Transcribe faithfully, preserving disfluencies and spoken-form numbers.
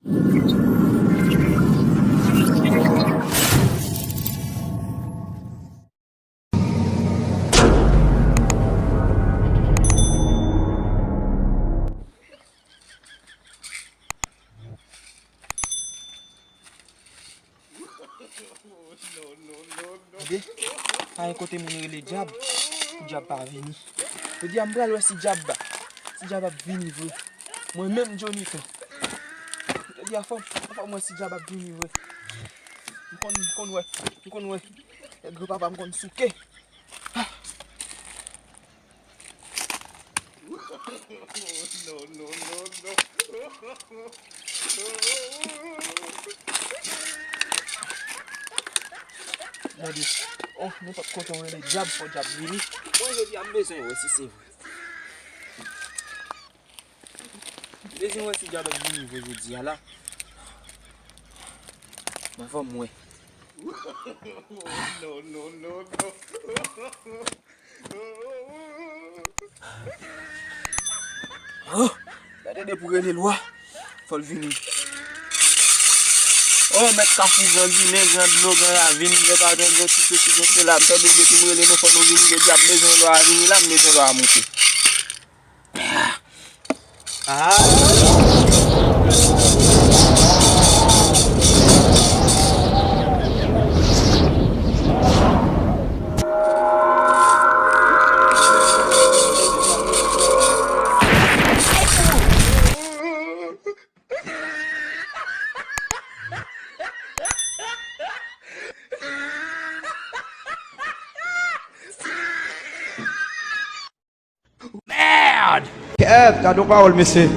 Tande, pa gen kote moun rele dyab pou dyab pa vini. Jodi a m pral wè si dyab, si dyab ap vini vre. Mwen menm Johnny tou. Jodi a fò, fò m wè si dyab ap vini vre. M konn, m konn wè, m konn wè. Nèg granpapa m konn souke. Gade, oh, nenpòt kote w rele dyab, fò dyab vini. Mwen jodi a m bezwen wè si se vre. M bezwen wè si dyab ap vini vre jodi a la. Mwen fò m wè. Oh, gade depi w rele lwa, fò l vini. Oh, mèt kafou, gran ginen, gran dlo, gran ravin, gran pajan, gran ti sesi, gran sela, m tande depi m rele nou fò nou vini, jodi a m bezwen lwa a vini la, m bezwen lwa a moute. Ah. Merde! Kèt, gade yon pawòl, mesye.